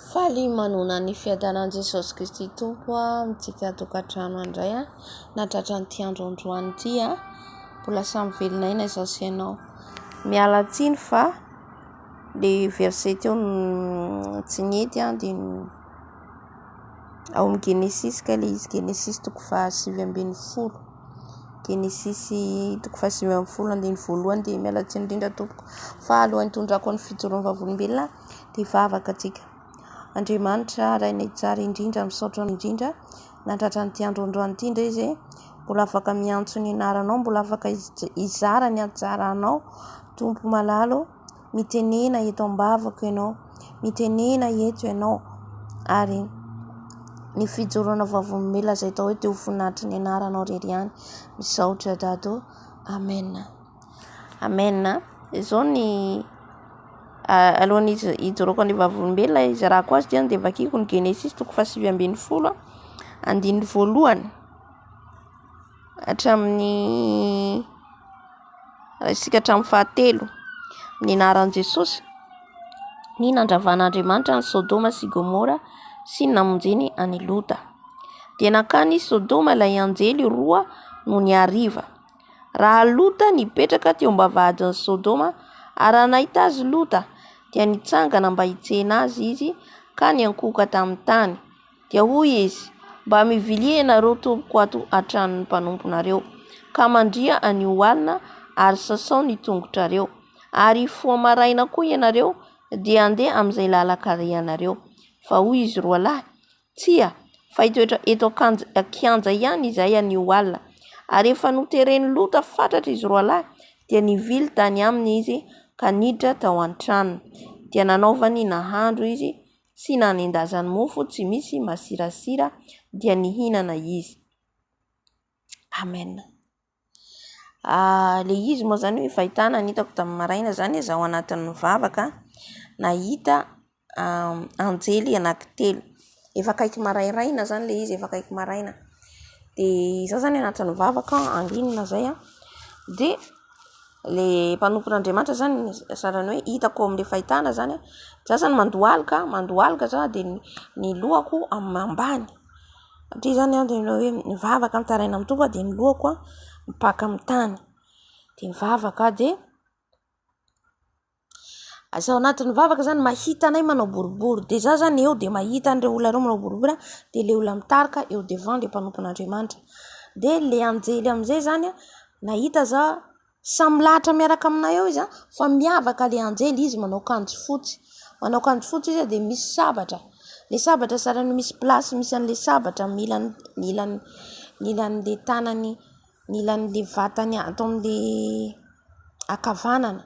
Faly manoana ny fiadanan'i Jesosy Kristy Tompo amintsika tokantrano indray nahatratra an'ity andro androany ity. Mbola samy velona aina izaho sy ianao. Miala tsiny fa le verset teo no tsy nety dia ao amin'ny Genesisy kay ilay izy, Genesisy toko faha-19. Genesisy toko faha-19 andininy voalohany dia miala tsiny indrindra tompoko fa alohan'ny hitondrako ny fijoroan'ny vavolombelona dia hivavaka antsika. Andriamanitra Rainay tsara indrindra, misaotra anao indrindra nahatratra an'ity andro androany ity indray izay mbola afaka miantso ny anaranao, mbola afaka hizara ny hatsaranao. Tompo malala ô, mitenena eto am-bavako ianao, mitenena eto ianao ary ny fijoroana vavolombelona izay atao hoe dia ho voninahitry ny anaranao irery ihany. Misaotra Dada ô. Amen. Amen. Izao ny alohan'ny hijoroako an'ilay vavolombelona hizarako azy dia dia vakiko ny Genesisy toko faha-19 andininy voalohany hatramin'ny raisika hatramin'ny fahatelo ny anaran'i Jesosy ny nandravan'Andriamanitra an'i Sodoma sy Gomora sy ny namonjeny an'i Lota. Dia nankany Sodoma ilay anjely roa nony hariva. Raha Lota nipetraka teo am-bavahadin'i Sodoma, ary raha nahita azy Lota, dia nitsangana mba hitsena azy izy ka niankohoka tamin'ny tany. Dia hoy izy, Mba mivilia ianareo tompoko ato an-tranon'ny mpanomponareo, ka mandria anio alina ary sasao ny tongotrareo. Ary hifoha maraina koa ianareo, dia handeha amin'izay lalan-kalehanareo. Fa hoy izy roalahy, Tsia, fa hitoetra eto an-kianja ihany izahay anio alina. Ary efa noteren'i Lota fatratra izy roalahy, dia nivily tany aminy izy ka niditra tao an-tranony. Dia nanaovany nahandro izy sy nanendasany mofo tsy misy masirasira, dia nihinana izy. Amen. Le izy moa zany hoe fahitana ny hitako tamin'ny maraina zany zaho anatin'ny vavaka nahita anjely anankitelo. Efa akaiky marairaina zany le izy, efa akaiky maraina. De izaho zany anatin'ny vavaka anginina zay an, de le mpanompon'Andriamanitra zany sahalan'ny hoe hitako ao amin'le fahitana zany an, za zany mandohalika, mandohalika za de ny lohako ambany. Satria zany aho tena hoe mivavaka mitaraina amin'ny Tompo aho dia ny lohako an mipaka amin'ny tany. Dia mivavaka aho dia asa ao anatin'ny vavaka zany mahita anay manao boribory. Dia za zany eo dia mahita an'ireo olona ireo manao boribory an, dia ilay olona mitarika eo devant ilay mpanompon'Andriamanitra. Dia ilay anjely amin'izay zany an, nahita za Samy milahatra miaraka aminay eo izy an, fa miavaka le anjely, izy manao akanjo fotsy, manao akanjo fotsy izy dia misy sabatra, le sabatra sahalan'ny misy place misy an'le sabatra amin'ny ilany ny ilany ny ilan'le tanany ny ilan'le vatany ato amin'le ankavanana,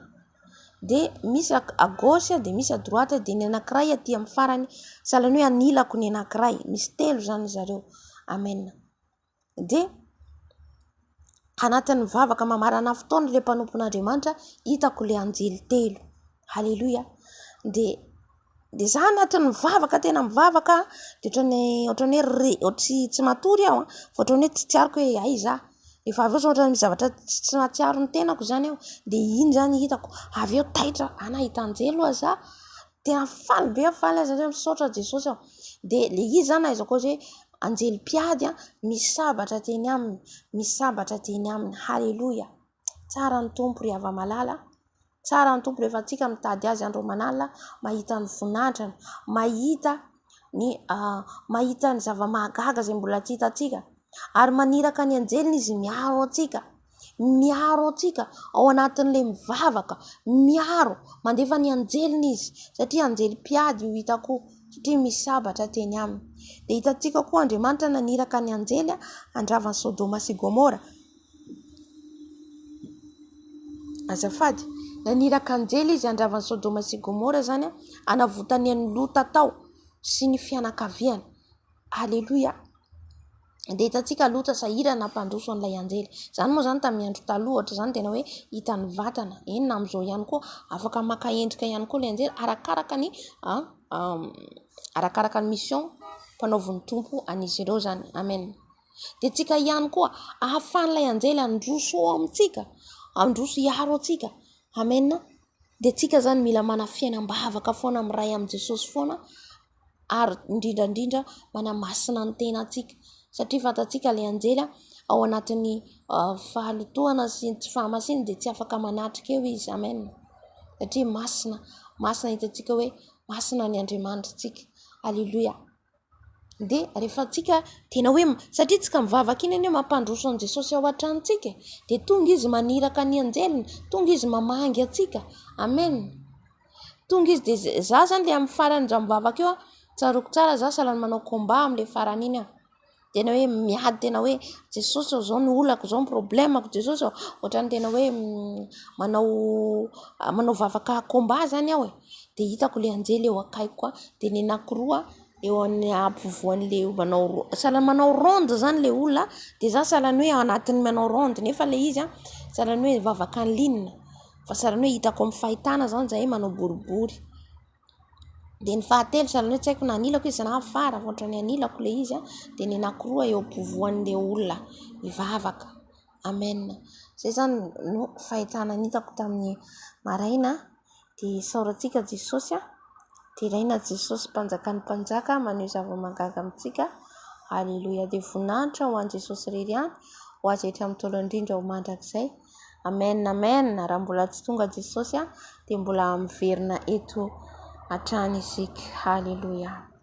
de misy à gauche de misy à droite de ny anankiray aty amin'ny farany sahalan'ny hoe anilako ny anankiray, misy telo zany zareo, amen. Dia anatin'ny vavaka mamarana fotoana ilay mpanompon'Andriamanitra, hitako ilay anjely telo. Aleloia. Dia dia za anatin'ny mivavaka tena mivavaka dia ohatran'ny ohatran'ny hoe re tsy tsy matory aho an, fa ohatran'ny hoe tsy tsiariko hoe aiza aho. Rehefa avy eo zao ohatran'ny misy zavatra tsy mahatsiaro ny tenako izany aho, dia iny izany hitako. Avy eo taitra, ah nahita anjely ho'a za. Tena faly be aho, faly aho satria misaotra Jesosy aho. Dia ilay izy izany ahaizako azy hoe anjely mpiady misy sabatra teny aminy, misy sabatra teny aminy. Haleloia! Tsara ny Tompo ry hava-malala, tsara ny Tompo rehefa antsika mitady azy andro aman'alina, mahita ny voninahiny, mahita ny mahita ny zava-mahagaga izay mbola tsy hitantsika ary maniraka ny anjeliny izy miaro antsika. Miaro antsika ao anatin'ilay mivavaka, miaro, mandefa ny anjeliny izy satria anjely mpiady io hitako io satria misy sabatra teny aminy. Dia hitantsika koa Andriamanitra naniraka ny anjely handrava an'i Sodoma sy Gomora. Azafady, naniraka anjely izy handrava an'i Sodoma sy Gomora izany hanavotany an'i Lota tao sy ny fianakaviany. Aleloia. Dia hitantsika Lota sahirana nampandroso an'ilay anjely. Izany moa izany tamin'ny andro taloha ohatr'izany tena hoe hitan'ny vatana. Eny na amin'izao ihany koa afaka maka endrika ihany koa ilay anjely arakaraka ny arakaraka ny mission mpanaovin'ny Tompo an'izy ireo izany. Amen. Dia tsika ihany koa ahafahan'ilay anjely handroso ao amintsika, handroso hiaro antsika. Amen. Dia tsika izany mila mana fiainam-bavaka foana miray amin'i Jesosy foana. Ary indrindra indrindra manamasina ny tenantsika satria fantatsika ilay anjely ao anatin'ny fahalotoana sy ny tsy fahamasinana dia tsy afaka manatrika eo izy. Amen. Satria masina, masina hitantsika hoe masina ny Andriamanitritsika. Aleloia. Dia rehefa tsika tena hoe satria tsika mivavaka iny anie mampandroso an'i Jesosy ao an-tranontsika e. Dia tonga izy maniraka ny anjeliny, tonga izy mamangy antsika. Amen. Tonga izy dia za zany le amin'ny farany za mivavaka eo an, tsaroako tsara za sahala ny manao combat amin'ilay farany iny aho. Tena hoe miady tena hoe Jesosy ô zao ny olako, zao ny problemako Jesosy ô. Ohatran'ny tena hoe manao manao vavaka combat zany aho e. Dia hitako ilay anjely eo akaikiko dia ny anankiroa eo amin'ny ampovoan'ilay manao sahala manao ronde zany ilay olona dia za sahala ny hoe ao anatin'ny manao ronde nefa ilay izy an sahala ny hoe vavaka en ligne fa sahala ny hoe hitako amin'ny fahitana zany zahay manao boribory. Dia ny fahatelo sahala ny hoe tsy haiko na anilako izy na afara fa ohatran'ny anilako ilay izy an, dia ny anankiroa eo ampovoan'ilay olona mivavaka. Amen. Izay zany no fahitana ny hitako tamin'ny maraina. Dia isaorantsika Jesosy an, deraina Jesosy mpanjakan'ny mpanjaka maneho zava-mahagaga amintsika. Aleloia. Dia voninahitra ho an'i Jesosy irery ihany, ho azy hatramin'ny taona indrindra ho mandrakizay. Amen amen raha mbola tsy tonga Jesosy dia mbola miverina eto hatrany isika. Haleloia.